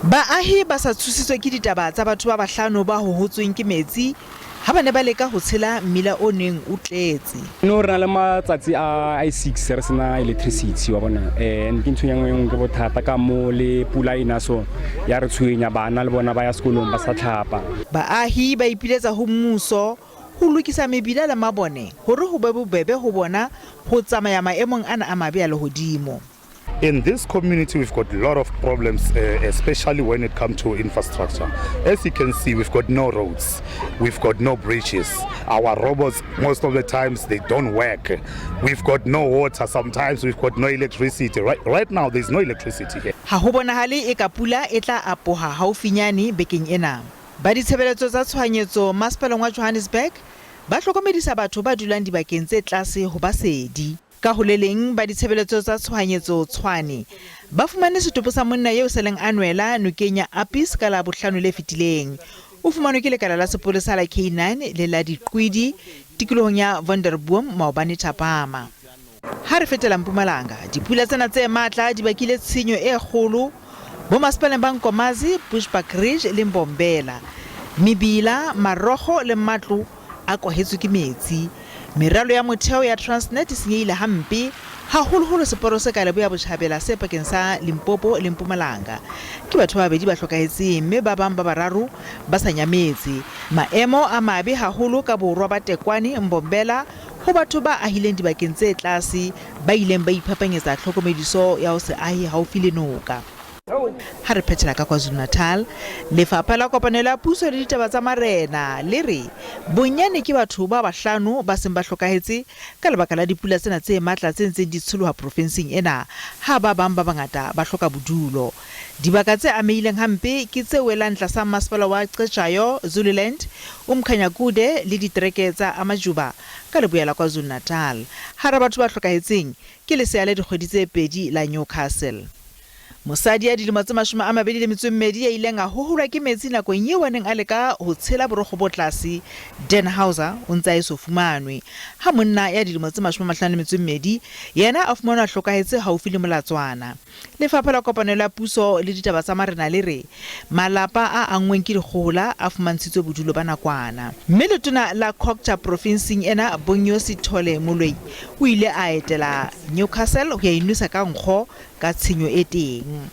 Baahi ba sa tshositswe ke ditaba tsa batho ba bahlano ba hohotsweng ke metsi ha ba ne ba leka ho tshela mmila o neng o tletse. No re na le matsatsi a 6 re sena electricity wa bona, and ke ntho e nngwe ke bothata ka mo le pula ena, so ya re tshwenya, bana le bona ba ya sekolong ba sa tlhapa. Baahi ba ipiletsa ho mmuso ho lokisa mebila le mabone hore ho be bobebe ho bona ho tsamaya maemong ana a mabe a lehodimo. In this community, we've got a lot of problems, especially when it comes to infrastructure. As you can see, we've got no roads, we've got no bridges. Our robots, most of the times, they don't work. We've got no water. Sometimes we've got no electricity. Right now, there's no electricity here. Ha ho bonahale e ka pula e tla apoha haufinyane bekeng ena. Ba ditshebeletso tsa tshohanyetso masepaleng wa Johannesburg ba hlokomedisa batho ba dulang dibakeng tse tlase ho ba sedi. Ka ho le leng, ba ditshebeletso tsa tshohanyetso Tshwane ba fumane setopo sa monna eo seleng a nwela nokeng ya Apies ka Labohlano le fetileng. O fumanwe ke lekala la sepolesa la K9 le la Diqwidi tikolohong ya Wonderboom maobane thapama. Ha re fetela Mpumalanga, dipula tsena tse matla di bakile tshenyo e kgolo bomasepaleng ba Nkomazi, Bushbuckridge le Mbombela. Mebila, marokgo le matlo a kwahetswe ke metsi. Meralo ya motheo ya Transnet e senyehile hampe, haholoholo seporo se ka leboya botjhabela se pakeng sa Limpopo le Mpumalanga. Ke batho ba babedi ba hlokahetseng mme ba bang ba bararo ba sa nyametse. Maemo a mabe haholo ka borwa ba Tekwane, Mbombela, ho batho ba ahileng dibakeng tse tlase ba ileng ba iphapanyetsa tlhokomediso ya ho se ahe haufi le noka. Ha re phethela ka KwaZulu-Natal, Lefapha la Kopanelo ya Puso le Ditaba tsa Marena le re bonyane ke batho ba bahlano ba seng ba hlokahetse ka lebaka la dipula tsena tse matla tse ntseng di tsholoha profensing ena, ha ba bang ba bangata ba hloka bodulo. Dibaka tse amehileng hampe ke tse welang tlasa masepala wa Cetshwayo, Zululand, Umkhanyakude le ditereke tsa Amajuba ka leboya la KwaZulu-Natal. Hara batho ba hlokahetseng ke lesea la dikgwedi tse pedi la Newcastle. Mosadi ya dilemo tse 22 ya ileng a hoholwa ke metsi nakong eo a neng a leka ho tshela borokgo bo tlase, Dan Hauser, o ntse a eso fumanwe. Ha monna ya dilemo tse 52 yena a fumanwe a hlokahetse haufi le molatswana. Lefapha la Kopanelo ya Puso le Ditaba tsa Marena le re malapa a anngweng ke dikgohola a fumantshitswe bodulo ba nakwana. Mme letona la Cogta profinsing ena, Bonyo Sithole Moloi, o ile a etela Newcastle ho ya inwesa ka nkgo ka tshenyo e teng.